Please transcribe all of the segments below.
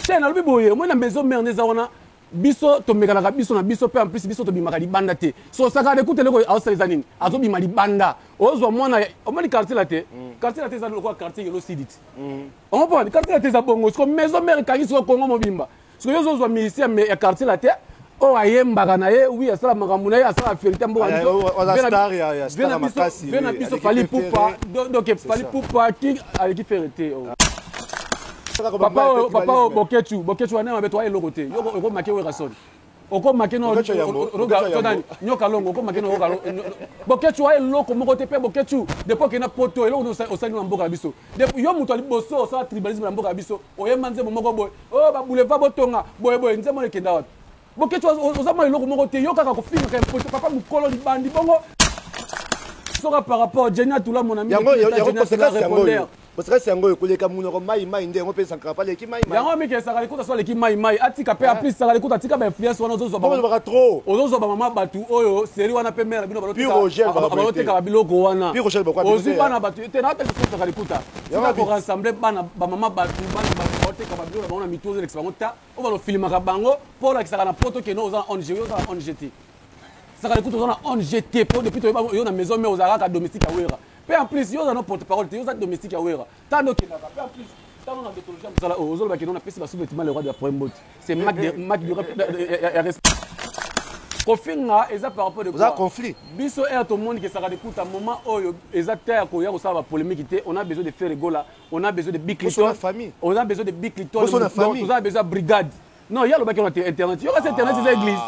Te, nalobi boye, omoni na maison mère nde eza wana, biso tomekanaka biso na biso, mpe en plus biso tobimaka libanda te. So Sakara de kuta, eloko aosala eza nini? Azobima libanda, ozwa mwana, omoni quartier la te, quartier la te eza lokola quartier Yolo Sidit. Omopona quartier la te eza bongo. Siko maison mère ekangi siko Kongo mobimba. Siko yo ozozwa musicien ya quartier la te oyo ayembaka na ye, wi, asala makambo na ye, asala fierté ya mboka biso, ve na biso Fally Ipupa. Donc Fally Ipupa ki aleki Ferre te. Papa oyo, papa oyo, Boketshu, Boketshu wana mabe, toa eloko te. Yo okomake Werrason, okomake nani, Nyoka Longo, okomake Boketshu, a eloko moko te. Mpe Boketshu, depuis okenda Poto, eloko osali na mboka na biso? Yo moto ya liboso osala tribalisme na mboka na biso. Oyemba nzembo moko boye oyo, baboulevard botonga boyeboye, nzembo wana ekenda wapi? Boketshu, oza mwa eloko moko te. Yo kaka kofingaka impote, papa mokolo libandi bongo. Soka par rapport Jenny Atula, mon ami. Yango répondeur. Conséquence yango oyo koleka monoko mai mai nde yango mpe Sankara pa aleki mai mai. Yango amikesaka likuta, so aleki mai mai, atika mpe aplis saka likuta, atika bainfluence wana. Ozozwa trop. Ozozwa bamama bato oyo série wana mpe mare bino baloteka biloko wana. Ozwi bana bato te, naataki saka likuta, tika korassembler bana bamama bato, bana bato baoteka babiloko na bango na mitu, ozolekisa bango ta oyo balofilimaka bango mpo olakisaka na Poto keno oza na ONG. Oyo oza na ONG te, Saka likuta, oza na ONG te, mpo depuis toyeba yo na maison mère, ozala kaka domestique ya Wera. Mpe en plus yo oza no porte parole te, yo oza domestique ya Wera. Ntango okendaka, mpe en plus ntango na déontologie ya mosala oyo ozoloba keno napesi basous-vêtement le roi de la forêt mbote, c'est manque de ya respect. Kofinga eza par rapport de quoi? Conflit. Biso air tomoni ke Saka Dekuta, moment oyo eza te ya koya kosala bapolémique te. On a besoin de Ferre Gola, on a besoin de Bill Clinton, on a besoin de Bill Clinton, toza na besoin ya brigade. Non, ye alobaki wana te. Internet, yo kasi internet eza église,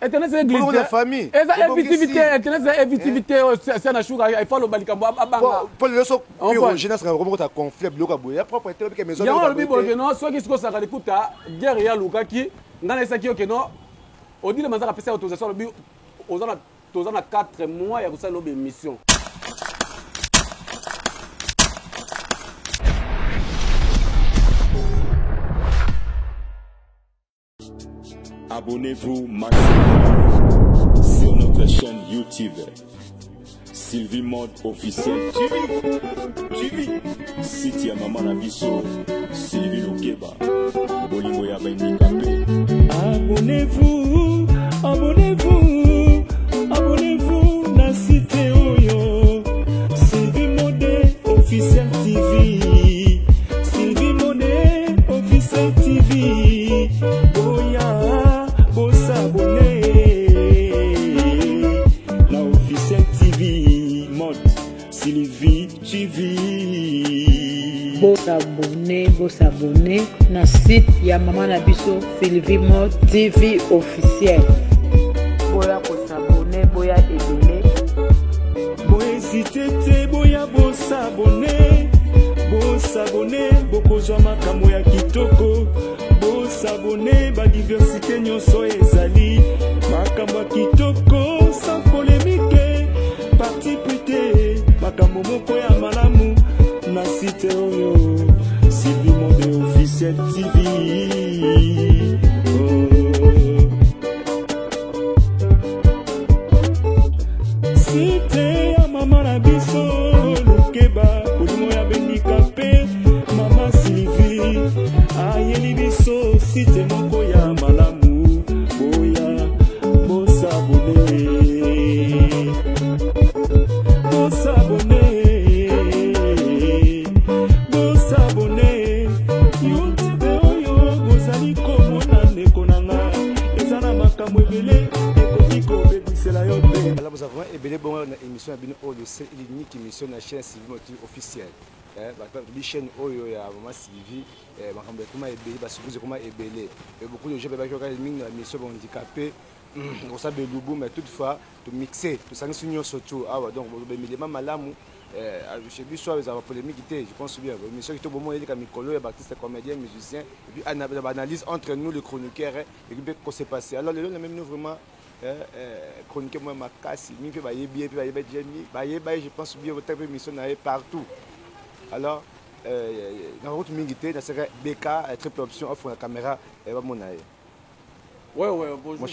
internet eza église te, famille. Eza evtv te, internet eza evtv te. Oyo sia na shuka, il faut aloba likambo abanga. Po lelo so jeunesse na komokota conflit, biloko ya boye ya propre te, obike maison. Yango alobi boye ke non, soki sikoyo Osaka Likuta guerre ye alukaki, ngai nayesaki yo ke non, Odile Manzaka apesi autorisation, alobi oza na, toza na 4 mois ya kosala loba émission. Abonnez-vous massivement sur notre chaîne YouTube Sylvie Mode officiel TV. TV. Site ya mama na biso Sylvie Lukeba. Bolingo ya bandikape. Abonnez-vous, abonnez-vous, abonnez-vous na site oyo Sylvie Mode officiel TV. Sylvie Mode officiel TV. Boya, bosabonner na officiel TV Mode Sylvie TV. Bosabonner, bosabonner na site ya mama na biso Sylvie Mo TV officiel. Boya kosabonner, boya ebele. Bohésiter te, boya bosabonner, bosabonner, bokozwa makambo ya kitoko. Bosabonner, badiversité nyonso ezali makambo ya kitoko, sans polémique, parti pris te, makambo moko ya malamu na site oyo Sylvie Monde officiel TV. Oh. Site ya mama na biso Lukeba, molimo ya bendika mpe mama Sylvie ayeli biso site moko ya malamu. Boya bosabonner, bosabonner, bosabonner. YouTube oyo bozali komona, ndeko na nga, eza na makambo ebele ekoki kobebisela yo mpe. Alors, vous avez ebele bongo na émission ya bino oyo, le seul et l'unique émission na chaîne Sylvie Moti officielle. Bi chaîne oyo ya mama Sylvie, makambo ekoma ebele, basurprise ekoma ebele. Et beaucoup de gens bayebaki kaka mingi na émission bahandicapé kosala belubu, mais toutefois tomixer, tosangisi nyonso tu awa. Donc bemilema malamu chez biso awa, ezala bapolémique te. Je pense bien émission kitoko bomona eleka mikolo ya baartiste, comédien, musicien, et puis baanalyse entre nous les chroniqueurs et puis mpe kose passer. Alors lelo na même nous vraiment chroniqueur moko makasi mingi mpe bayebi ye, mpe bayeba jemi, bayeba ye. Je pense bien otaka mpe émission na ye partout. Alors na route mingi te, nasaka bk triple option offre na caméra, bamona ye. Ouais, bonjour,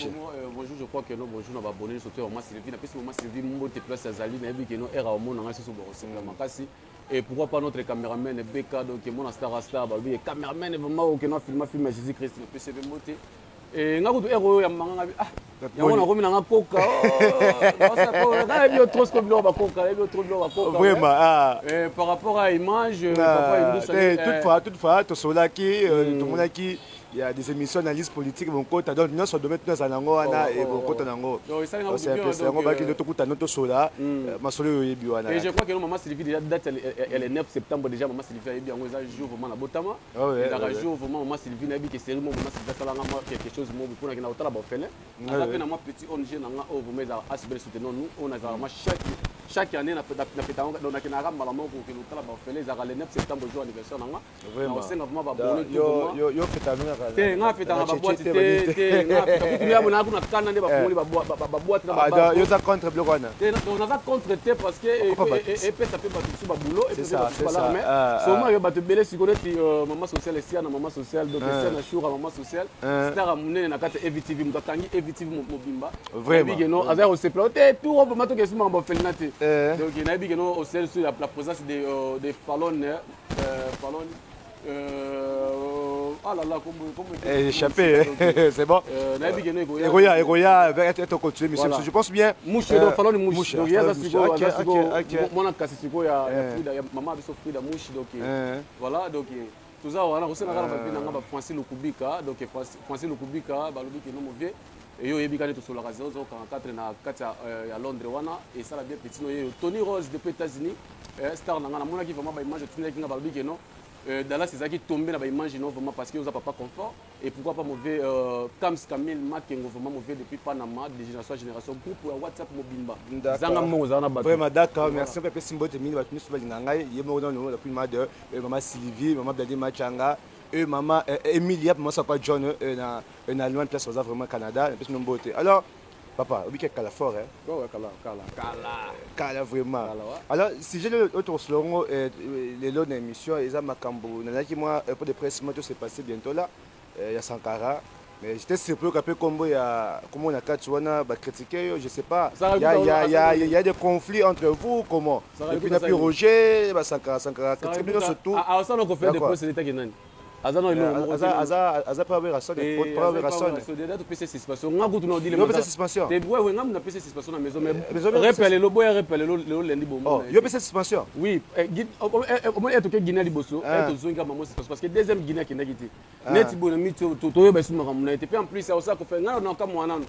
bonjour, je crois que non, bonjour, na abonné surtout moi Sylvie, na pesi moi Sylvie mbote place azali, na yebi que non era omona ngai soso bokosepela makasi. Et pourquoi pas notre cameraman BK, donc mon star à star, balobi cameraman vraiment okena filma film ya Jésus Christ, napesi mpe mbote. Nga kutu ere oyo ya mbanga nga, ah, yango nakomi nanga koka, nayebi yo trop siko biloko bakoka, nayebi yo trop biloko bakoka. Vraiment, ah. Par rapport à image, papa Indusa, Toutefois, tosolaki, tomonaki, il y a des émissions d'analyse politique bonkota, donc nyonso domaine tozala nango wana e bonkota nango. Donc esalinga Donc, c'est un bien, peu ça. Yango donc, baki tokutana, tosola masolo oyo oyebi wana. Et je crois que non, Maman Sylvie, déjà, date, elle est 9 septembre, déjà, Maman Sylvie, elle est bien, un jour, vraiment, na botama. Ah ouais, Ezalaka ouais, ouais. jour, vraiment, Maman Sylvie, nayebi que série, moi, Maman Sylvie, asalanga moi quelque chose, moi, mpona kenda kotala baorphelin. Aza mpe na mwa petit ONG na nga oyo vraiment ezalaka ASBL soutenons nous, oyo nazalaka mwa chaque année na feta yango, donc nakendaka mbala moko kokende kotala baorphelin, ezalaka le 9 septembre, jour anniversaire na nga. Vraiment. Nakosenga vraiment Da, baabonné tout vraiment. Yo feta yango kaka Te, nga fetaka na baboîte Tchétché, te, banini te, nga feta kutu ya bona kuna kanda nde bafungoli baboîte na Ah, ba da, yo oza contre biloko wana. Te, donc naza contre te parce que Pourquoi pas epesa mpe bato mosusu babulo, C'est epesa ça, bato mosusu c'est ça. balarme. Ah, Soma ah. yo bato ebele sikoyo neti mama sociale Esiana, mama sociale, donc Esiana Shura, mama sociale, star ya monene na kati ya EVTV, moto akangi EVTV mobimba. Vraiment. Nayebi ke no aza ya kosepela te tour oyo vraiment tokesi makambo orphelinat te. Donc nayebi ke no osele sur la présence de Falone, Falone, ah là là, kombo Eh, échappé, c'est bon. Nayebi ke no ekoya. Ekoya, ekoya, être continué, monsieur. Voilà. Je pense bien. Mouche, donc Falone Mouche. Mouche, Donc, yaza Falone Mouche. sikoyo, Ok, aza sikoyo, ok. mwana kasi sikoyo ya Frida, ya mama biso Frida Mouche, donc, voilà, donc, toza wana kosala kaka bape na nga ba Francis Lukubika, donc, Francis Lukubika, balobi ke no mauvais. Et yo oyebi kani tosolaka 0044 na kati ya Londres wana, esala bien petit no yeyo. Tony Rose depuis États-Unis, star na nga, namonaki vraiment ba image otindaki nga, balobi ke non, Dallas ezalaki tombé na ba image non vraiment parce que oza papa confort. Et pourquoi pas mauvais, Kams Camille Makengo vraiment mauvais depuis Panama, de génération à génération, groupe ya WhatsApp mobimba. D'accord. Zanga mbongo zanga na bato. Vraiment, d'accord. Merci. Papa Simbo, te mini bato nyonso balinga ngai. Ye moko nano, la plus de maman Sylvie, maman Bladi Machanga, et maman Emilia, maman Sapa John, na Allemagne, place oza vraiment Canada, place no mbote. Alors, papa, obiki kala fort, hein? Ouais, ouais, kala, kala. Kala. Kala vraiment. Kala, ouais. Alors, si j'ai l'autre slogan, lelo na émission, eza makambo, nanaki moi, peu de presse, moi, tout s'est passé bientôt là, il y a Sankara. Mais j'étais surpris qu'après combo, il y a, comment on a quatre wana, bah, critiquer, je sais pas. Ça Il y a, rajoute il y a, un il y a, autre il y a des conflits entre vous, comment? Ça Et rajoute puis, il y a un plus autre. Roger, bah, Sankara, Sankara, Ça critique, rajoute un surtout. Ah, ah, ça, on fait des D'accord. postes, c'est l'État qui est nani. Aza no eloko moko te. Aza pas Werrason, Eh, pas aza Werrason. pas Werrason. Déjà, topesi suspension. Nga kutu na odile Yo pesi mazala. suspension. Te, ouais, ouais, nga mutu napesi suspension na maison, mais Maison mère, rep pesi lelo, boya rep lelo, lelo lundi bomo Oh, na ye. yo pesi suspension. Oui, oh, oh, omoni, toke Guinée liboso, Ah. tozongi kaka mamo suspension parce que deuxième Guinée akendaki te. Ah. Neti boye na miti oyo, toyeba esu makambo na ye te. Pe en plus, osala kofe, nga na kamwa nanu.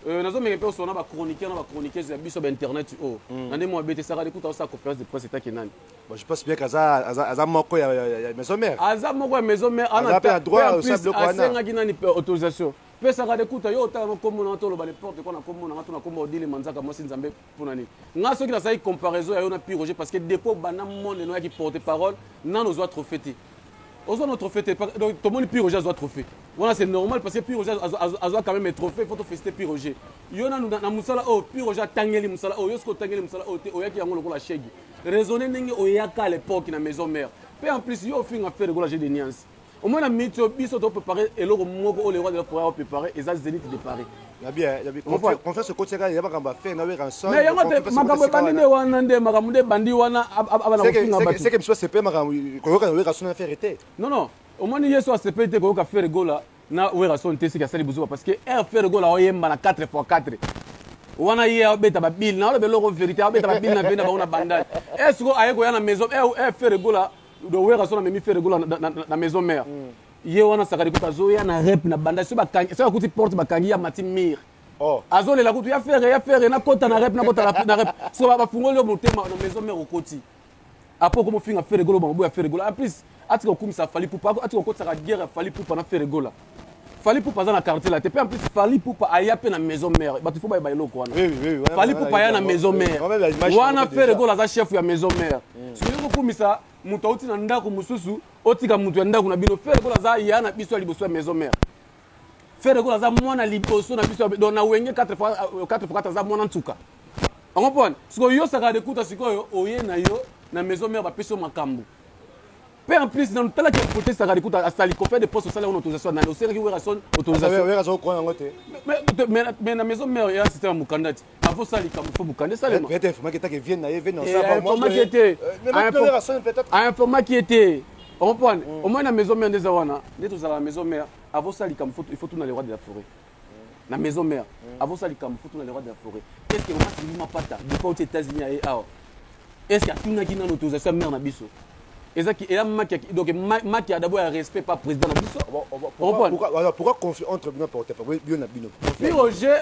Nazomeka mpe osona ba chroniqueur na ba chroniqueuse ya biso ba internet oyo. Na nde mwa bete saka lekuta osala conférence de presse etaki nani. Bon, je pense bien qu'aza aza moko ya maison mère. Aza moko ya maison mère, Aza ana pe na droit pe en osala plus, biloko wana. asengaki nani pe autorisation. Pesaka lekuta yo otala kombo na to loba n'importe quoi na kombo na to na kombo Odile Manzaka mwasi Nzambe pona nini. Nga soki nasali comparaison ya yo na Pi Roger parce que dépôt bana monde no yaki porte parole nano ozwa trophée te. Ozwa no trophée te. Donc tomoni Pi Roger azwa trophée. Wana c'est normal parce que Pi Roger azwa quand même un trophée, il faut féliciter Pi Roger. Yo nanu na musala oyo Pi Roger atangeli musala oyo, yo soki otangeli musala oyo te, oyaki yango lokola shegi. Raisonner ndenge oyaka à l'époque na maison mère. Pe en plus yo ofinga Ferre Gola j'ai des nuances. Au moins na miti oyo biso to préparer eloko moko oyo le roi de la forêt a préparé eza Zénith de Paris. Ya bien, ya bien. Comprends? Confiance côté ka ya makambo faire na Werrason. Mais yango te, Confiance makambo côté ebandi nde wana nde, makambo nde ebandi wana, abana C'est que, kofinga c'est que, bato. c'est que monsieur CP makambo koyoka na Werrason na faire été. Non, non. Omoni Yesu asepeli te koyoka Ferre Gola na Werrason te siki asali buzuba parce que R Ferre Gola oyemba na quatre fois quatre. Wana ye abeta ba bill na oloba eloko vérité, abeta ba bill na vena bango na bandal. Est-ce que aye koya na maison, R Ferre Gola, do Werrason amemi Ferre Gola na maison mère. Ye wana sakali kuta azoya na rep na bandal, soki bakangi, soki akuti porte bakangi ya mati mire. Oh. Azolela kutu ya Ferre, ya Ferre, na kota na rep, na kota na rep. Soki bafungoli yo motema na maison mère okoti. Après komo finga Ferre Gola, bango ya Ferre Gola. En plus, atika kokumisa Fally Ipupa, atika kokotisaka guerre ya Fally Ipupa na Ferre Gola. Fally Ipupa aza na quartier la te. Pe en plus, Fally Ipupa aya pe na maison mère. Bato faut bayeba eloko wana. Oui, oui, oui, wana Fally wana Ipupa aya na wana maison wana mère. wana wana Wana wana Ferre déjà. Gola aza chef ya maison mère. Soki okokumisa moto auti na ndako mosusu, otika moto ya ndako na bino. Ferre Gola aza ya na biso ya liboso ya maison mère. Ferre Gola aza mwana liboso na biso ya, donc na wenge 4 fois, 4 fois 4 aza mwana ntuka. On comprend? Sikoyo yo saka de kuta sikoyo oye na yo na maison mère bapesi yo makambo. Mpe en plus nanu talaki protestaka likuta asali conférence de presse, osali yango na autorisation nani? Osengaki Werrason autorisation? Wera aza kokona yango te. Mais na maison mère ya système ya mokanda ti avant osala likambo, fo mokanda esalema. Peut-être informaki etake vienne na ye, vienne. Informaki ete ainformaki ete comprendre au moins na maison mère nde eza wana, nde tozala na maison mère. Avant osala likambo, il faut tuna le roi de la forêt. Na maison mère, avant osala likambo, faut tuna le roi de la forêt. Est ce que mama Sylvie Mapata, depuis auti États-Unis aye awa, est ce que atunaki nano autorisation ya mère na biso? Ezaki eya maki, donc maki ya d'abord ya respect pa président na biso. Pourquoi, pourquoi conflit entre bino, porte bino na bino? Pi Roger,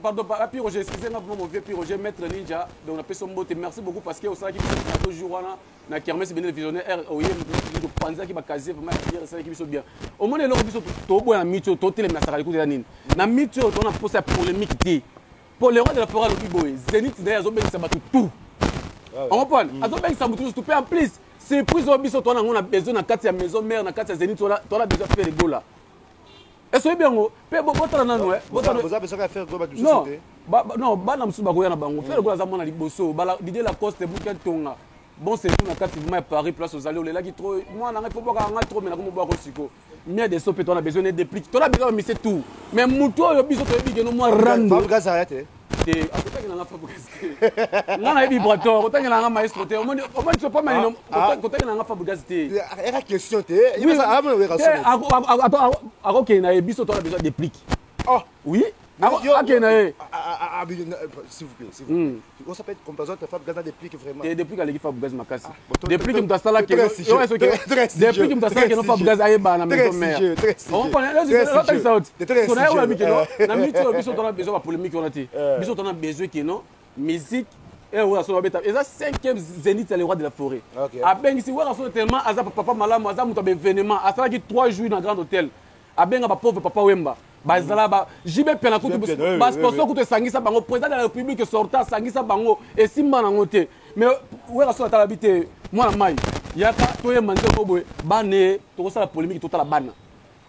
pardon, Pi Roger, excusez nga vraiment, mon vieux Pi Roger, maître ninja. Donc napesi mbote, merci beaucoup, parce que osalaki biso cadeau jour wana na kermesse bene visionnaire oye topanzaki bacasier vraiment ya bière, esalaki biso bien. Omoni eloko biso toboya na miti oyo totelemela saka likuta eza nini? Na miti oyo tona mposa ya polémique te, po le roi de la forêt alobi boye, zénith na ye azobengisa bato tout, ocomprendre, azobengisa motu nyonso tout. Mpe en plus surprise oyo biso toza nango na besoin na kati ya maison mère, na kati ya zénith wana, toza na besoin ya Ferre Gola. Ese oyebi yango mpe botala nanu. Non, non, bana mosusu bakoya na bango. Ferre Gola aza mwana liboso. Didier Lacoste buka ntonga, bon séjour na kati vraiment ya Paris, place ozali. Olelaki trop mwana ngai, fo bwakaka ngai trop, mais nakomi bwako siko mia de so. Mpe toza na besoin ne déplique, toza besoin bamise tout, mais motu oyo biso toyebi keno mwa rando te, akotangela nga Fabregas te. Nga nayebi vibrator, kotangela nga maestro te. Omoni so pama nino, kotangela nga Fabregas te. Eka question te. Akokende na ye, biso toza na besoin déplique. Oui, akende na ye. S'il vous plaît, s'il vous plaît. On s'appelle comparaison de Fabregas dans Déplique vraiment. Te, Déplique aleki Fabregas makasi. Déplique moto asalaki, Déplique moto asalaki no Fabregas ayeba na maison mère. Otalisa oti so na ye oyo keno na miti oyo, biso tona besoin bapolémique wana te. Biso tona besoin keno musique oyo aso babeta eza cinquième zénith ya le roi de la forêt. Abengisi Wera so tellement aza papa malamu, aza moto ya baévénement. Asalaki 3 jours na Grand Hôtel, abenga bapauvre Papa Wemba, bazala ba JB Piana kutu, basponsor kutu esangisa bango, président de la République sortant asangisa bango, esimba nango te. Mais Wera so atala bi te, mwana mai yaka toyemba nzembo boye, bana tokosala polémique, totala bana,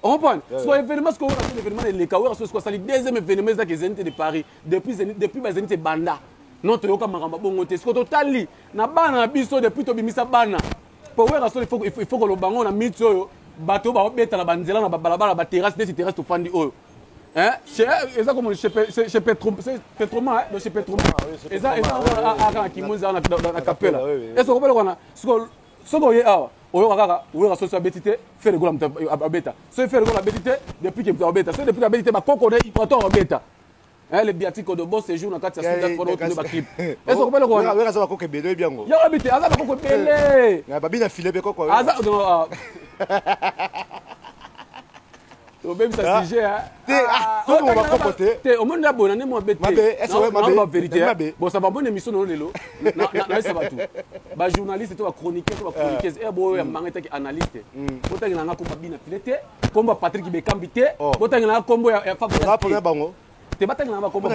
ocomprendre. So événement sikoyo, Wera so événement eleka, Wera so sikoyo asali deuxième événement, ezaki Zénith de Paris. Depuis bazénith ebanda non, toyoka makambo bongo te. Sikoyo totali na bana na biso, depuis tobimisa bana po Wera so, il faut koloba ngo na miti oyo, bato baobeta na banzela, na babalabala, baterrasse, neti terrasse tofandi oyo eza comme chez Petroma, chez Petroma eza aka na Kimonzi, na Kapela. Est ce okobela wana? Soki oye awa, oyoka kaka oyoka soki abeti te, Ferre Gola moto abeta. Soki Ferre Gola abeti te, depuis ke moto abeta, soki depuis abeti te, bakoko ne Ibrator abeta. Le biatiko de bon séjour na kati ya Soudan mpona otune baclip. Est ce okobela wana? Aza bakoko ebele, oyebi yango. Yango abi te, aza bakoko ebele. Babina file mpe koko. Aza tobebisa sujet. Te, omoni na boye na nde mwa be te, vérité. Bon, ça va, bonne émission nono lelo. Nayesa bato, bajournaliste to bachroniqueur to bachroniqueuse e boyo ya mbanga etaki analyste, botangela nga komba Bina File te, kombo Patrick Bekambi te, botangela nga kombo ya bango te, batangela nga bakombo.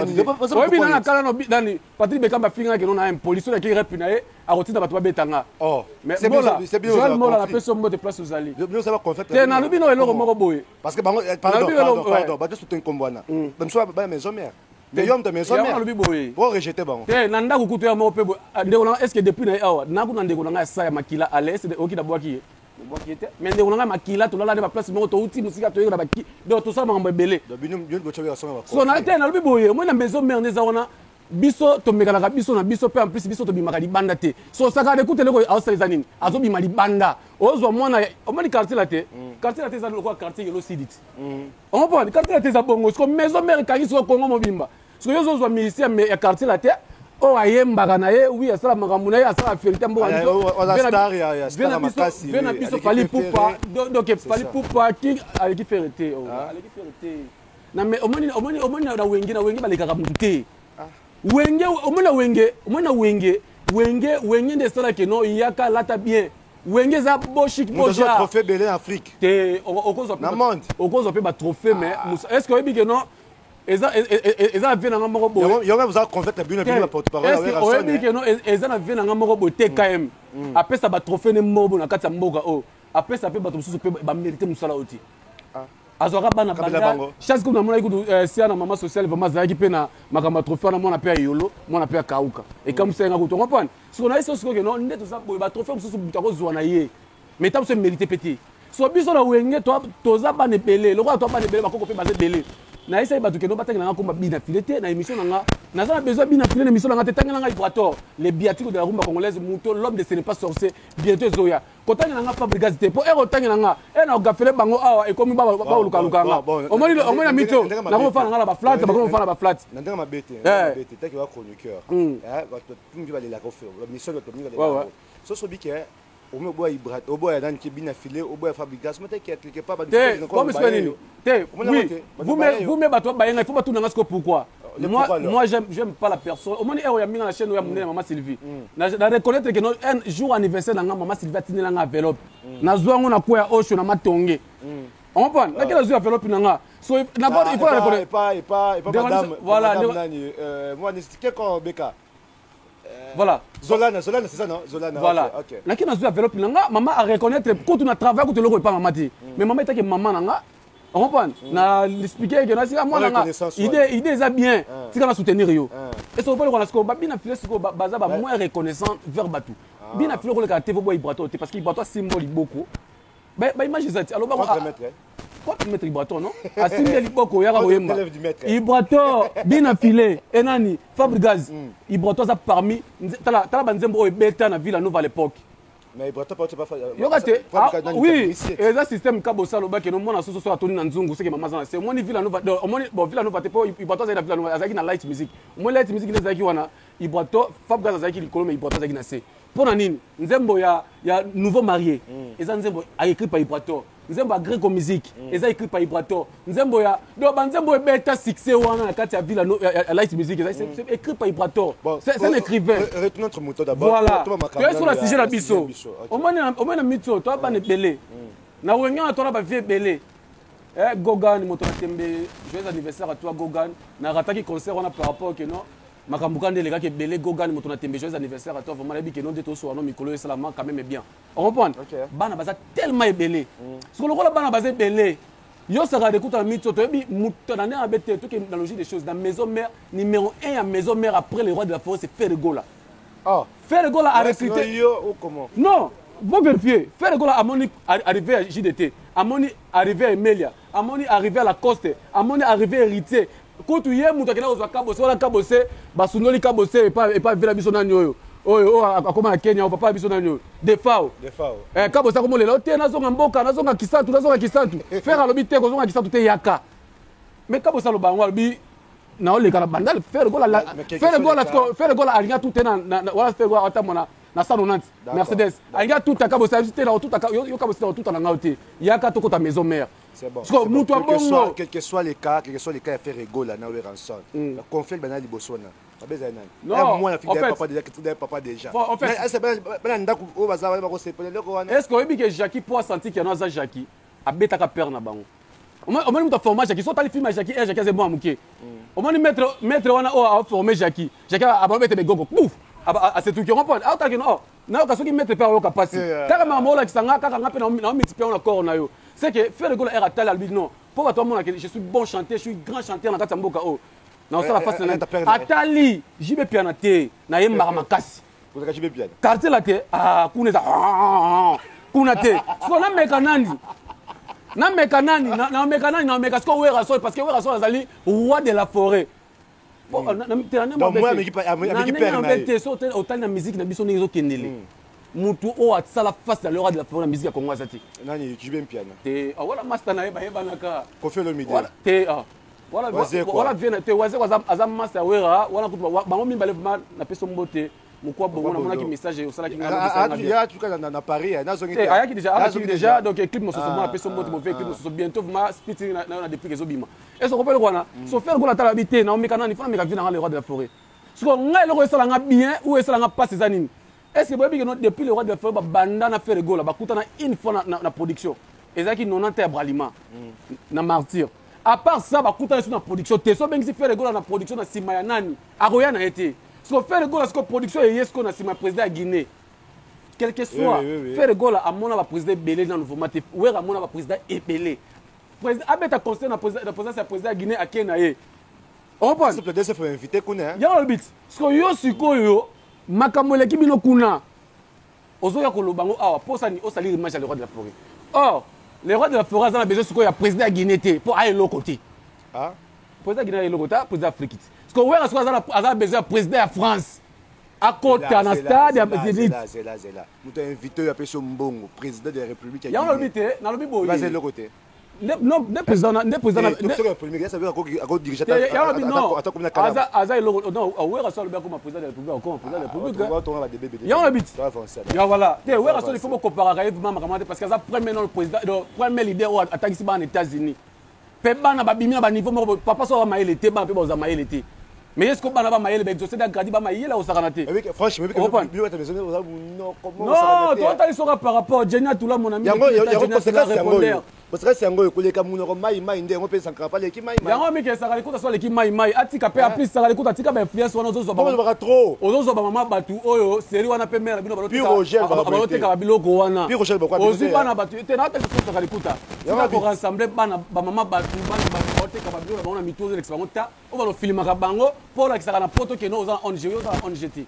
Oyebi nanga kala nani Patrick Bekambi afingaka keno na impoli, soki akei rep na ye, akotinda bato babeta nga. Mais Mola, Joel Mola, napesi yo mbote place ozali te. Nalobi no eloko moko boye. Parce que bango, pardon, pardon, pardon, bato soute nkombo wana, bamiso baya maison mère, mais yo moto maison mère nalobi boye. Po rejeter bango. Te, na ndako kutu ya moko mpe boye, ndeko nanga, est ce que depuis na ye awa nakuna, ndeko na ngai asa ya makila ale, est ce oki nabwaki ye? Nabwaki ye te, mais ndeko na ngai makila, tolala nde baplace moko, touti mosika, toyeki na baki, donc tosala makambo ebele. So na te, nalobi boye, omoni na maison mère nde eza wana, biso tomekanaka biso na biso. Mpe en plus biso tobimaka libanda te. So osaka ekute eloko aosala eza nini? Azobima libanda, ozwa mwana. Omoni quartier la te, quartier la te eza lokola quartier yelo sidit, omopona quartier la te eza bongo. Siko maison mère ekangi siko Kongo mobimba. Siko yo ozozwa musicien ya quartier la te oyo ayembaka na ye, wi asala makambo na ye, asala fierté mboka biso na biso, Fally Ipupa. Donc Fally Ipupa ki aleki Ferre te, aleki Ferre te. Na me omoni na Wenge, na Wenge balekaka mutu te. Wenge, omoni na Wenge, omoni na Wenge, Wenge, Wenge nde esalaki no yaka alata bien. Wenge eza beau chic, beau genre, trophée ebele na Afrique. Te, okozwa na monde. Okozwa mpe batrophée, mais est ce que oyebi ke non, eza na vie na nga moko boye. Yo oza convaincre bino, bino porte parole. Oyebi ke non, eza na vie na nga moko boye, TKM apesa batrophée ne moko boye na kati ya mboka oyo, apesa mpe bato mosusu mpe bamérite mosala oyo te. Azwaka bana banda chasse kutu, namonaki kutu sia na mama sociale, vraiment azalaki mpe na makambo ya trophée wana, mwana mpe ya yolo, mwana mpe ya kauka, ekamwisa ye nga kutu. Comprendre siko na ye so sikoyo ke non, nde toza boye, batrophée mosusu moto akozwa na ye. Mais ta biso mérité pe te. So biso na Wenge toza bana ebele, lokola toza bana ebele, bakoko mpe baza ebele. Nayesaki bato kendo batangela nga komba Bina File te na émission na nga. Naza na besoin Bina File na émission na nga te. Tangela nga Ibrator, le biatiko de la rumba congolaise, moto, l'homme de ce n'est pas sorcier, bientôt ezoya. Kotangela nga Fabregas te, po ere otangela nga, ere na ogafele bango awa, ekomi balukaluka nga. Omoni, omoni na mito, nakofana nga na ba flat, bakofana ba flat. Na ndenge mabe te, na ndenge mabe te, taki wa chroniqueur. Bato mingi balelaka ofelo, ba mission bato mingi balelaka. Soso bike oboya Ibra, oboya nani ke Bina File, oboya Fabregas, mais taki quelque part ba te, comme ce nini te, oui, vous me vous me bato bayenga, il faut batuna nga siko pourquoi. Moi, moi j'aime pas la personne. Omoni ero ya minga na chaîne ya munene Mama Sylvie. Na reconnaître que un jour anniversaire na nga Mama Sylvie atinela nga enveloppe. Na zwa ngo na kwa osho na matonge. On comprend? Na kela zwa enveloppe na nga. So na il faut la reconnaître. Pas madame. Voilà, madame nani, moi c'est quoi Beka? Voilà. Zolana, Zolana, c'est ça, non? Zolana. Voilà. Okay, okay. Na kina zwa enveloppe na nga, maman a reconnaître quand on a travaillé quand le pas maman dit. Mais maman était que maman na nga. On comprend? Na l'expliquer que na sika moi na nga. Idée eza bien. Tika na soutenir yo. Et so pole kona siko ba bina file siko baza ba moins reconnaissant vers batou. Bina file ko le ka te bo Ibrato te parce que Ibrato symbole beaucoup. Ba image eza ti. Alors ba Contre maître Ibrato non? Asimbi liboko yaka koyemba. Ibrato bina file enani Fabregas. Ibrato aza parmi tala tala ba nzembo oyo beta na Villa Nova à l'époque. Mais Ibrato pas pas yoka te. Oui, eza système kabosa loba ke no mona soso so atoni na nzungu seke mama za na se. Omoni Villa Nova, omoni bon Villa Nova te po Ibrato azali na Villa Nova, azalaki na light music. Omoni light music nde ezalaki wana Ibrato Fabregas azalaki likolo mais Ibrato azalaki na se. Pona nini? Nzembo ya nouveau marié. Eza nzembo a écrit par Ibrato. Nzembo ya Greco music, eza écrit par Ibrato. Nzembo ya donc ba nzembo ebeta succès wana na kati ya Villa ya light music, eza c'est écrit par Ibrato. C'est un écrivain. Retournons notre mouton d'abord. Voilà. Tu es sur la sujet na biso. Omoni na mitso, toi bana ebele. Na Wenge na toi ba vie ebele. Eh Gogan moto na tembe, joyeux anniversaire à toi Gogan. Na rataki concert wana par rapport que non makambo kande elekaki ebele Gogan moto na tembe, joyeux anniversaire à toi vraiment nayebi ke non nde tosowa no mikolo esalama quand même bien. On comprend? Bana baza tellement ebele. Siko lokola bana baza ebele, yo saka de kuta mitso toyebi moto na ndenge abete toke na logique des choses na maison mère numéro 1 ya maison mère après le roi de la forêt c'est Ferre Gola. Ah. Ferre Gola a recruté yo ou comment? Non, bon vérifier. Ferre Gola amoni arrivé à JDT, amoni arrivé à Emelia, amoni arrivé à la Coste, amoni arrivé héritier. Kutu ye mutu akenda kozwa Kabose, wana Kabose, basundoli Kabose et pas vela biso nani oyo. Oyo, oyo, akoma na Kenya, oyo, papa biso nani oyo. Defao. Defao. Kabose akomo lela, ote, nazonga mboka, nazonga Kisantu, nazonga Kisantu. Ferre alobi te, kozonga Kisantu te yaka. Mais Kabose aloba yango, alobi, na oleka na bandal, Ferre Gola la, Mais quelque Ferre chose Gola, de siko, Ferre Gola alinga tout te na, na, na, wala Ferre Gola atamona na, na 190. D'accord. Mercedes. Alinga tout te, Kabose alobi te, na otuta ka, yo, yo Kabose na otuta na ngao te. Yaka tokota maison mère. C'est bon. Parce que C'est bon. mutu Quel que abongo. soit, quel que soit les cas, quel que soit les cas, Ferre Gola na Werrason. La conflit banali bosona. Abeza nani? Non, Eh, moi, la fille en d'un fait, papa déjà, qui est papa déjà. Bon, en fait, Mais, est-ce que ben, ben, ndako, oh, baza, ba, ba, ba, sepele, loko wana. Est-ce que oyebi que Jackie po asanti qu'il y en a za Jackie, abetaka père na bango. Omoni mutu aforma Jackie, so otali film ya Jackie, eh, Jackie aza bon ya moke. Omoni maître wana oyo a formé Jackie. Jackie a abete begogo, pouf! Asetuki, comprendre? Ah, otaki no, oh, nayoka soki maître pe ayoka pasi. Kaka makambo olakisa nga, kaka nga pe na multiplier na corps na yo. C'est que Ferre Gola era tala lui non. Po bato bamona que je suis bon chanteur, je suis grand chanteur na kati ya mboka oyo. Na osala face na nani? Atali, JB Piana te, na ye mbaka makasi. Kozaka JB Piana. Quartier la te, ah, kuna eza, ah, ah, ah, kuna te. Siko na meka nani? Na meka nani? Na, na meka nani? Na meka siko Werrason, parce que Werrason azali roi de la forêt. Bon, na, na, te, na, na, Donc, na, moi, na, ameki pa, ameki na, père na, na ye. te, so, te, otali na musique na biso ndenge ezokendele. Mutu oyo asala face ya le roi de la forêt na musique ya Congo aza te. Nani, JB Piana. Te, ah, wala master na ye bayebanaka. Koffi Olomide. Wala, te, ah. Wala, Wazekwa. wala vie na te, Wazekwa aza master ya Wera, wala kutu bango mibale vraiment na peso mbote. Mokwa bongo, Mokwa namonaki bongo. message osalaki nga, Ah, namonaki ah, message ah, nga bien. ya, tu vois, na Paris, hein, nazongi Te, te. ayaki déjà, ayaki Nazongi déjà, déjà. donc, clip mosusu, Ah, moi, napeso mbote, ah, mauvais clip ah. mosusu, bientôt, vraiment, split na, na, na déplique ezobima. Est-ce qu'on peut le voir, là? So, faire gola tala habité, na omeka nani, faut na meka vie na le roi de la forêt. Siko, ngai eloko esala nga bien, ou esala nga passe eza nini? Est-ce que boyebi que non, depuis le roi de la forêt, ba banda na Ferre Gola, ba kutana une fois na production. Ezalaki 90 ya Bralima, na Martyr. À part ça, ba kutana sur na production te. So bengisi Ferre Gola na production na sima ya nani? Akoya na ye te. So Ferre Gola siko production eye siko na sima président ya Guinée. Quel que soit, Oui, oui, oui, oui. Ferre Gola amona ba président ebele na nouveau mate. Wera amona ba président ebele. Président abeta conseil na président, na présidence ya président ya Guinée ake na ye. On comprend? S'il te plaît, faut inviter kuna, hein. Yango lobi ti. Siko yo sikoyo makambo eleki bino kuna. Ozoya koloba yango awa mpo osani osalir image ya le roi de la forêt. Or le roi de la forêt aza na besoin sikoyo ya président ya Guinée te mpo aya eloko te. Ah. Président ya Guinée aya eloko te, président Afrique te. Sikoyo Werra sikoyo aza na besoin ya président ya France akota na stade ya Zénith. Zela, zela, zela. Moto invité oyo apesi yo mbongo, président de la République ya Yango nalobi te, nalobi boye. Baza eloko te. Nde non, nde président na nde président na nde soki polémique ya sabi akoki ako diriger ata ata comme na kala. Aza aza eloko non, Werra so alobi akoma président de la République, akoma président de la République. Tonga ba bébé bébé. Yango nalobi te. Ya voilà. Te Werra so il faut bokomparaka ye vraiment makambo te parce que aza premier non président, non, premier leader oyo atangisi bana na États-Unis. Pe bana babimi na ba niveau moko papa so mayele te, bana pe baza mayele te. Mais est-ce que bana ba mayele ba exaucé da gradi ba mayele osakana te? Franchement, non, toi t'as soka par rapport Jenny Atula mon ami. Yango yango conséquence yango. Conséquence yango ekoleka munoko mai mai nde yango pe Sankara pa leki mai mai. Yango mike Sankara likuta so leki mai mai atika pe en plus Sankara likuta atika ba influence wana ozozwa ba. Ba trop. Ozozwa ba mama batu oyo série wana pe mère bino baloteka baloteka ba biloko wana. Ozwi bana batu te na teka Sankara likuta. Tika ko rassembler bana ba mama batu bana batu baloteka ba biloko na bango na mitu ozolekisa bango ta oyo balofilimaka bango mpo olakisaka na poto keno oza na ONG yo oza na ONG te.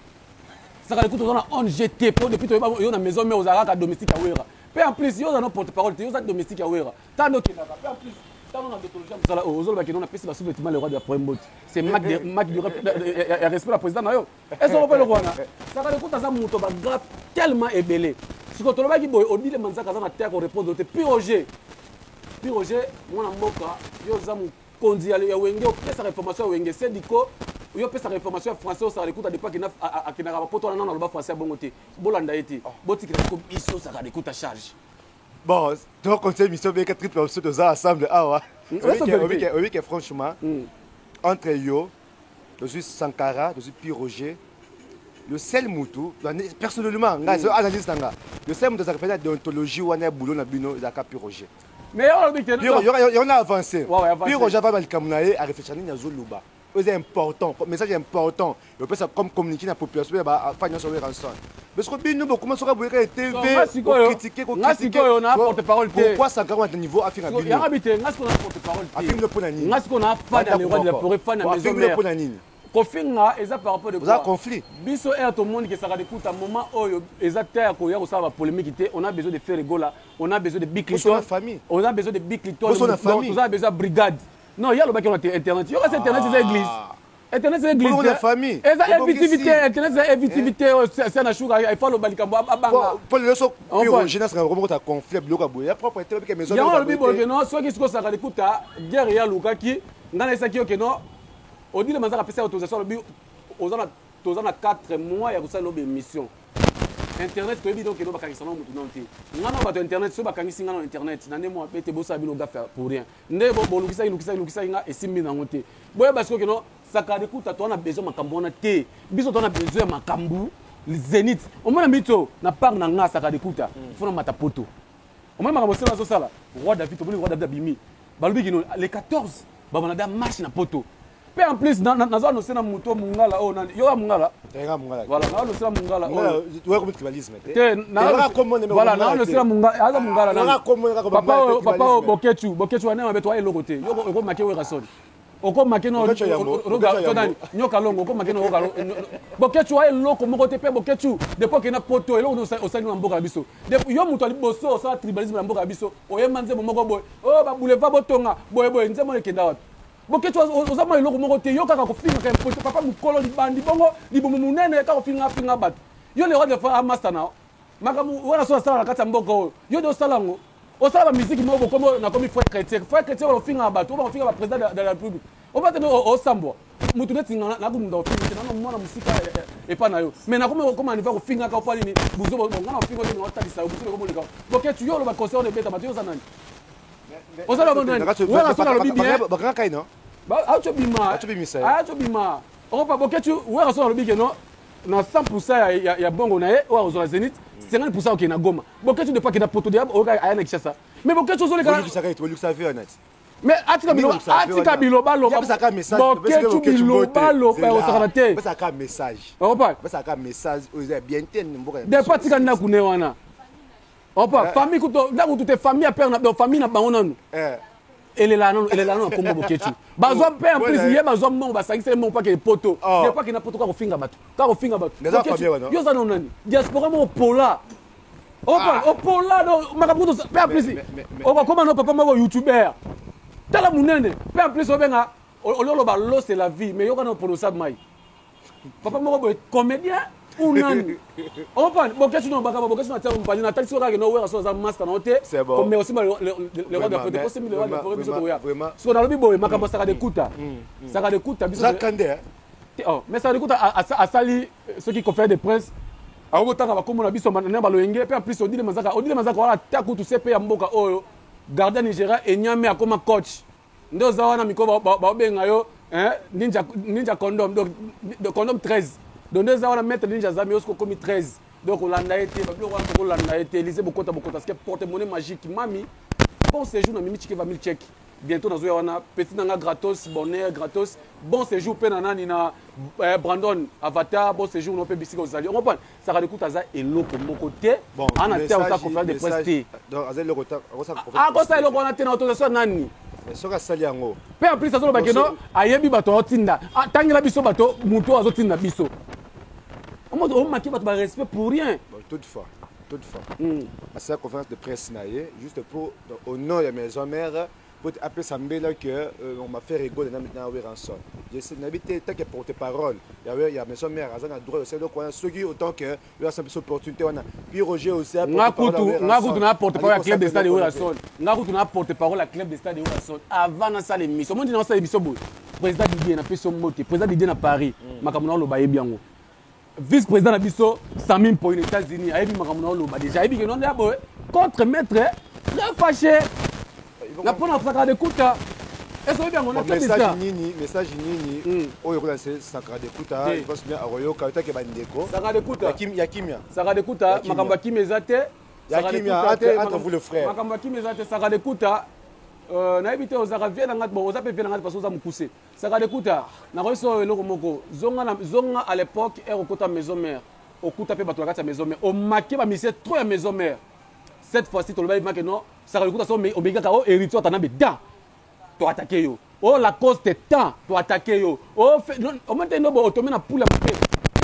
Saka likuta oza na ONG te mpo depuis toyeba yo na maison mère ozalaka kaka domestique ya Werra. Pe en plus yo oza no porte parole te, yo oza domestique ya Werra. Tala nde okendaka. Pe en plus tala na déontologie ya mosala oyo ozoloba keno napesi ba sous-vêtements le roi de la forêt mbote. C'est manque de manque de ya respect na président na yo. Est-ce que eloko wana? Saka likuta aza moto ba grave tellement ebele. Sikoyo tolobaki boye Odile Manzaka aza na terre ko répondre te. Pi Roger. Pi Roger mwana mboka yo oza Konzi ya wenge opesaka information ya wenge sedico yo opesaka information ya français osaka likuta depuis akenda akendaka bapoto wana nano aloba français ya bongo te bolanda ye te botikela siko biso osaka likuta charge. Bon, to conseil mission beka triple biso toza ensemble awa. Oyike franchement entre yo tozwi Sankara, tozwi Pi Roger, le seul mutu personnellement ngai analyse na nga le seul mutu azalaka mpenza déontologie wana ya boulot na bino ezalaka Pi Roger. Mais yo olobi te yo na avancé. Puis Roger va likambo na ye a réfléchir nini azoloba. Oyo eza important, message important. Opesa comme communiquer na population ya ba fan nyonso oyo ensemble. Parce que bino bokoma soka boyeka TV ko critiquer ko critiquer. Sikoyo na porte parole te. Pourquoi Sankara na niveau afinga bino? Yanga bite nga sikoyo na porte parole te. Afinga pona nini? Nga sikoyo na fan ya le roi de la forêt, fan ya maison mère. Pona nini? Kofinga eza par rapport de quoi? Conflit. Biso air tomoni ke saka dekuta moment oyo eza te ya koya kosala ba polémique te. On a besoin de Ferre Gola, on a besoin de Bill Clinton. On a besoin de Bill Clinton. On a besoin de brigade. Non, ya lobaki na internet. Yo kasi internet eza église. Internet eza église. Pour la famille. Eza évictivité, internet eza évictivité c'est na shuka il faut loba likambo abanga. Pour le so Roger na saka komoko ta conflit biloko boye. Ya propre te bike maison. Yango lobi boye non soki siko saka likuta guerre ya lukaki ngana esaki yo ke non Odile Manzaka apesi autorisation alobi oza na toza na 4 mois ya kosala lobi émission. Internet toyebi donc eno bakangisa na mutu nano te. Nga na bato ya internet soki bakangisi nga na internet na nde mwa bete bosala bino gaffe pour rien. Nde bolukisaki lukisaki lukisaki nga esimbi nango te. Boyeba sikoyo keno Sakara ekuta toza na besoin makambo wana te. Biso toza na besoin ya makambo Zenith. Omona mitso na part na nga Sakara ekuta. Faut na mata poto. Omona makambo sena azosala. Roi David tomoni Roi David abimi. Balobi kino le 14 babanda da marche na poto. Pe en plus nazo annoncer na moto mungala oyo nani yo mungala. Tenga mungala. Voilà, nazo annoncer na mungala oyo. Ouais comme tribalisme te. Te na voilà, nazo annoncer na mungala, aza mungala nani. Papa oyo papa oyo Bokechu, Bokechu wana mabe to eloko te. Yo okomaki Werrason. Okomaki no roga nyoka longo okomaki no roga Bokechu aye eloko moko te pe Bokechu depuis okenda poto eloko osali na mboka na biso. Depuis yo moto ya liboso osala tribalisme na mboka na biso oyemba nzembo moko boye oh ba boulevard botonga boye boye nzembo wana ekenda wapi? Boketshu oza mwa eloko moko te yo kaka kofingaka impote papa mukolo libandi bongo libumu munene kaka kofinga finga bato yo le roi de la master na makambo wana so asala na kati ya mboka oyo yo nde osala yango osala ba musique moko bokomi nakomi frère chrétien frère chrétien oyo ofingaka bato oyo bakofinga ba président de la république oba te osambwa motu neti nga nakomunda kofinga te nano mwana mosika epa na yo mais nakomi kokoma niveau ya kofingaka opa nini buzoba nga na kofinga te naotalisa yo buzoba ekomoleka boketshu yo oloba concert wana ebetama te yo oza nani oza na nani wera soki alobi bien bakangaka ye non azobima azobima okopa boketshu wera soki alobi ke non na 100% ya bongo na ye oyo akozwa na zenith 50% okende na goma boketshu depuis akenda poto deja oyoka aya na kinshasa mais boketshu ozoleka mais atika biloba atika biloba loba boketshu biloba loba osakana te pesaka message opa pesaka message oyo eza bien te mboka depuis atika ndako ne wana opa famille kutu ndako kutu te famille ya père na donc famille na bango nanu elela nanu elela nanu na kombo boketshu bazwa mpe en plus ye bazwa mbongo basangiseli mbongo mpo akende poto depuis akenda poto kaka kofinga bato kaka kofinga bato yo oza nanu nani diaspora moko pola. Opola makambo kutu mpe en plus okokoma no papa moko youtubeur, tala monene mpe en plus obenga ololoba lo c'est la vie, mais yoka na prononçable mai papa moko boye comédien ou nani opan Boketshu no bakaba Boketshu na tia mpani na talisi kaka no Wera so aza master na te, mais aussi le roi de la forêt, aussi le roi de la forêt. Biso toya so nalobi boye, makambo Saka de Kuta, Saka de Kuta biso. Zakande. Oh, mais Saka de Kuta asali soki conférence de presse, akobotanga bakombo na biso na baloyenge mpe en plus Odile Manzaka, Odile Manzaka wana ata kutu se mpe ya mboka oyo gardien Nigeria enyame akoma coach nde oza wana mikolo baobenga yo ninja, ninja condom, donc condom 13. Donc nde eza wana maître ninja zami oyo soki okomi 13, donc olanda ye te, babiloko wana tokolanda ye te. Elise bokota bokota parce que porte monnaie magique mami, bon séjour na Mimi Chikeva mille check bientôt nazoya wana petit nanga gratos bonheur gratos, bon séjour mpe na nani na Brandon Avatar, bon séjour no mpe bisika ozali. Ocomprendre, Saka de Kuta aza eloko moko te ana te, akosa conférence de presse te, akosa eloko wana te na autorisation nani. Soki asali yango mpe en plus azoloba keno ayebi bato aotinda, atangela biso bato, moto oyo azotinda biso omaki bato barespect pour rien. Toutefois asala conférence de presse na ye juste pour au nom ya maison mère, po apesa mbela que on m'a fait rigoler na Werrason. Nayebi te tant que porte parole ya maison mère aza na droit osala eloko wana, soki autant que Werrason biso opportunité wana, puis Roger aussi. Nga kutu na porte parole ya club de stade Werrason, nga kutu na porte parole ya club de stade Werrason avant nasala émission. Mondi nasala émission boye, président Didier, napesi yo mbote, président Didier na Paris, makambo na oloba ayebi yango. Vice président na biso Sami Mpoi na États-Unis ayebi makambo na oloba déjà, ayebi ke nonde ya boye contre maître très fâché na mpona Sakara de Kuta. Ese oyebi yango na message nini, message nini oyo kola se Sakara de Kuta pense bien akoyoka otake bandeko? Sakara de Kuta ya kimia. Sakara de Kuta, makambo ya kimia eza te. Ya kimia entre vous le frère. Makambo ya kimia eza te. Sakara de Kuta, nayebi te ozalaka vie na nga, bon, oza mpe vie na nga te parce que oza mokuse. Saka de Kuta, nakoyebisa oyo eloko moko, zonga, zonga à l'époque ere okota maison mère, okuta mpe bato na kati ya maison mère, omake bamisie trop ya maison mère. Cette fois-ci tolobaki make non, Saka de Kuta, so omeki kaka o héritier Watanabe dan toatake yo, o Lacoste tan toatake yo, omoi te ndo bo otome na poule ya mabe.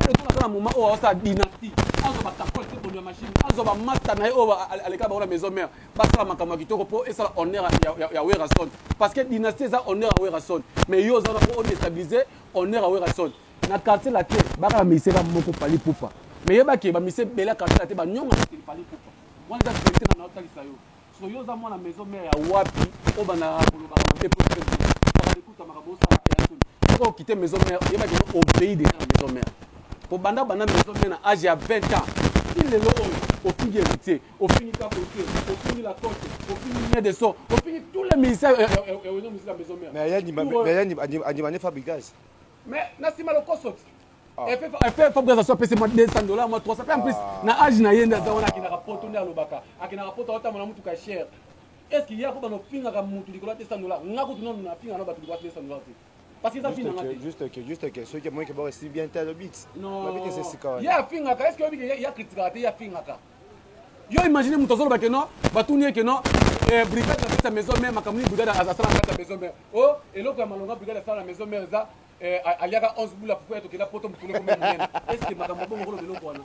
Aza na moment oyo aosala dynastie, azwa bakakole te bondo ya machine, azwa bamaster na ye oyo aleka bango na maison mère, basala makambo ya kitoko mpo esala honneur ya Werrason, parce que dynastie eza honneur ya Werrason. Mais yo oza mpo odéstabiliser honneur ya Werrason na quartier la te. Baka bamisie ka moko Fally Pupa, mais yebaki bamisie ebele ya quartier la te banyonga Fally Pupa wana eza vérité na naotalisa yo. So yo oza mwana maison mère ya wapi oyo bandaka kolobaka mabe mpo ekuta makambo osala ya soni? Soki okite maison mère, yebaki obéi déjà na maison mère po banda banda maison mère na âge ya 20 ans ti lelo oyo, ofingi héritier, ofingi Kabote, ofingi Lacoste, ofingi Mien de Son, ofingi tous les musiciens ya musique ya maison mère. Mais andima ne Fabregas. Mais na nsima lokoso ti efe Fabregas aso apesi mwa 200 $, mwa 300 mpe en plus na âge na ye nde aza wana, akendaka poto nde alobaka akendaka poto, aotambola mutuka cher. Est ce que ye akoba nofingaka mutu likolo ya 200 $? Nga kutu nanu nafingaka na bato likolo ya 200 $ te, parce que eza fina nga te. Juste que soki moki boko si bien te alobi. Non, ye afingaka, est ce que oyebi ke ye akritikaka te? Ye afingaka. Yo imagine moto azoloba ke non, batuni ye ke non, brigade na kati ya maison mère, makambo nini brigade asala na kati ya maison mère? O eloko ya malonga brigade asala na maison mère eza aliaka 11 bula fufu ya tokenda poto mokolo ekomi monene. Est ce que makambo bongo koloba eloko wana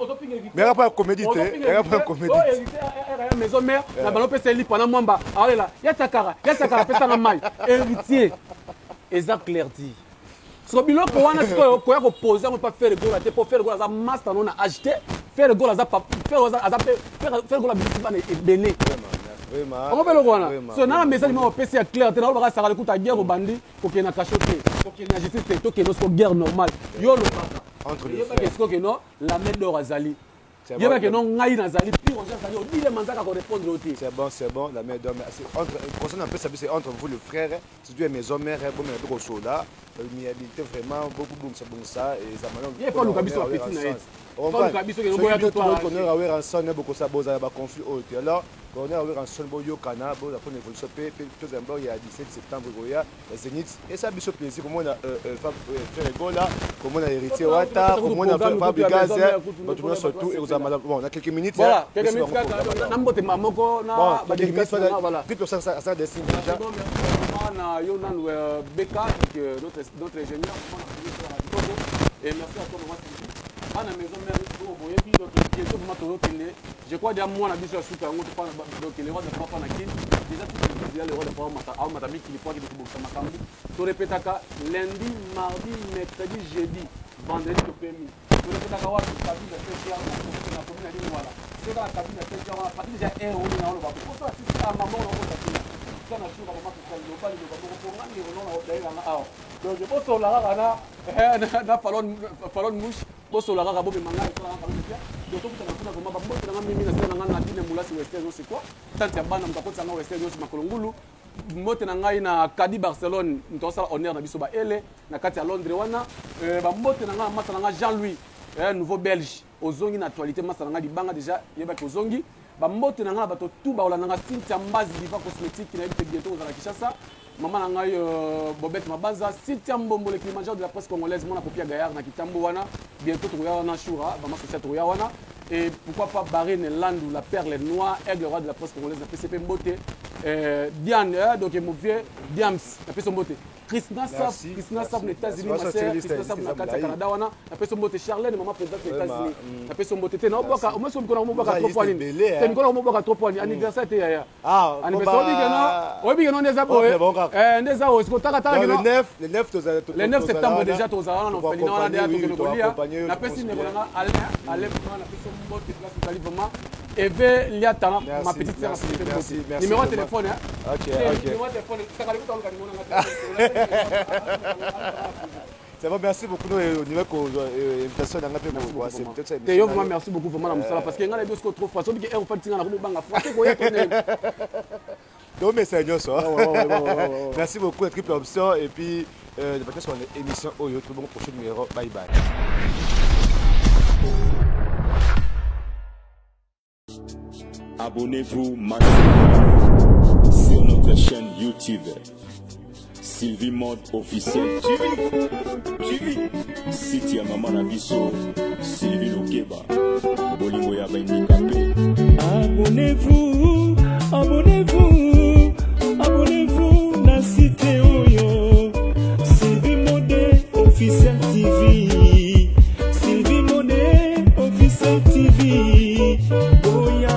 ozopinga? Mais yaka comédie te, yaka comédie. Ya maison mère na bano pesa elipa na mwamba, aolela ya Sakara, ya Sakara apesanga mai héritier, eza clair ti siko biloko wana. Sikoyo koya kopose yango mpa Ferre Gola te, mpo Ferre Gola aza master no na age te. Ferre Gola aza, aza mpe Ferre Gola bimisi bana ebele yango mpe eloko wana. So nana message moko opesi ya clair te, naolobaka Saka lekuta, guerre obandi kokende na kasho te, kokende na justice te, tokende siko guerre normale. Yo olobaka, yebaki siko ke non, la main d'or azali, yebaki no ngai nazali pire, oza azali Odile Manzaka korépondre yo te. C'est bon, c'est bon, la main d'or, entre concernant un peu ça, c'est entre vous le frère, surtout maison mère, bon, mais kosola miabilité vraiment beaucoup bongisa bongisa ezamana. Ye fa luka biso bapeti na ye. Luka biso honneur à Werrason, bokosa bozala baconflit oyo te. Alors honneur à Werrason, boyokana, boza mpona évolution mpe tozala mbor ya 17 septembre koya ya Zénith. Esa biso plaisir komona Ferre Gola, komona héritier Wata, komona Fabregas, bato nyonso tout ekozala malamu. Bon, na quelques minutes. Voilà, quelques minutes kaka na mbote moko na badédicace. Voilà, asala des signes déjà. Na yo nanu Beka, donc notre ingénieur, et merci à toi maman Sylvie, bana maison mère. oyo boyebi. Donc bientôt vraiment tozokende, je crois déjà mwana biso ya suka yango, donc le roi de papa na Kini déjà, tout déjà le roi de papa aomata mikili po akende kobongisa makambo. Torepetaka lundi, mardi, mercredi, jeudi, vendredi topemi. Torepetaka wapi? Cabine ya PCR na commune ya Lingwala. Soki kaka cabine ya PCR wana, partir déjà heure oyo na oloba poso atisi mama na okota tina sa na suka mama social, loba liloba moko po nga ndeko nona odayelanga awa. Donc bosola kaka na Falon Mouche, bosola kaka, bomema ngai esalaka kaka bien. Donc tokutana kuna vraiment. Bambote nanga mimi na sela nanga Nadine Mulasi, Western nyonso quoi, tante ya bana, moto akotisa nga Western nyonso makolo ngulu. Mbote na ngai na Kadi Barcelone, moto asala honneur na biso baele na kati ya Londres wana. Bambote na ngai na masa na ngai Jean Louis, nouveau Belge, ozongi na actualité, masa na ngai libanga déjà yebaki ozongi. Bambote na ngai na bato tu baolanda nga. Cynthia Mbazi, Diva Cosmétique, nayebi te bientôt kozala Kinshasa. Mama na ngai Bobette Mabanza, Cynthia Mbombo, le Kilimanjaro de la presse congolaise, mwana Popia Gaillard na Kitambo wana, bientôt tokoya wana. Shura mama social, tokoya wana. Et pourquoi pas Barine Landou, la perle noire, aigle roi de la presse congolaise, na PCP mbote. Diane, donc mon vieux Diams, na pesi mbote. Christina Saf, Christina Saf na États-Unis, ma sœur Christina Saf na kati ya Canada wana, na pesi mbote. Charlène, maman présidente des États-Unis, na pesi mbote. Te na obwaka, au moins mikolo mobwaka trop poani. Te mikolo mobwaka trop poani. Anniversaire te yaya. Anniversaire oyebi ke no nde eza boye. Nde eza oyo siko taka taka. Le 9, le 9 tozala. Le 9 septembre déjà tozala wana na orphelinat wana déjà tokende kolia. Napesi ndeko na nga Alain, Alain vraiment napesi mbote place ozali vraiment. Eve Liata, ma petite sœur, merci, merci. Numéro de téléphone, hein. Ok. Numéro de téléphone, saka lekuta oluka numéro na nga. C'est bon, merci beaucoup. Nous, au niveau invitation na nga pe ko accepter ça. Te yo vraiment merci beaucoup vraiment na mosala, parce que nga na biso trop fois soki ke ofandi tinga na komobanga français koya to ne. Donc, mais c'est nyonso. Merci beaucoup la Triple Option et puis de sur émission oyo, tout bon prochain numéro. Bye bye. Abonnez-vous massivement sur notre chaîne YouTube Sylvie Mode Officiel TV. TV. Site ya mama na biso Sylvie Lokeba. Bolingo ya bandikape. Abonnez-vous, abonnez-vous, abonnez-vous na site oyo Sylvie Mode Officiel TV. Sylvie Mode Officiel TV. Boya,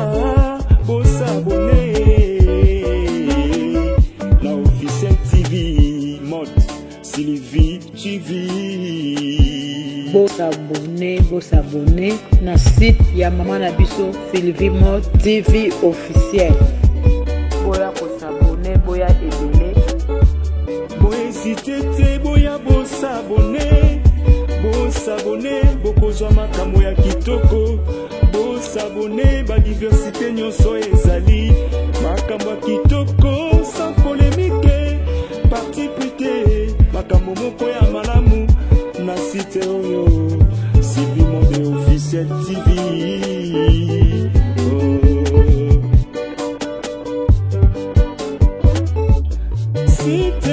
bosabonner na Officiel TV Mode Sylvie TV. Bosabonner, bosabonner na site ya mama na biso Sylvie Mo TV officiel. Boya kosabonner, boya ebele. Bohésiter te, boya bosabonner, bosabonner, bokozwa makambo ya kitoko. Bosabonner, badiversité nyonso ezali, makambo ya kitoko sans polémique, parti pris te, makambo moko ya malamu na site oyo Sylvie Monde Officiel TV. Oh. Site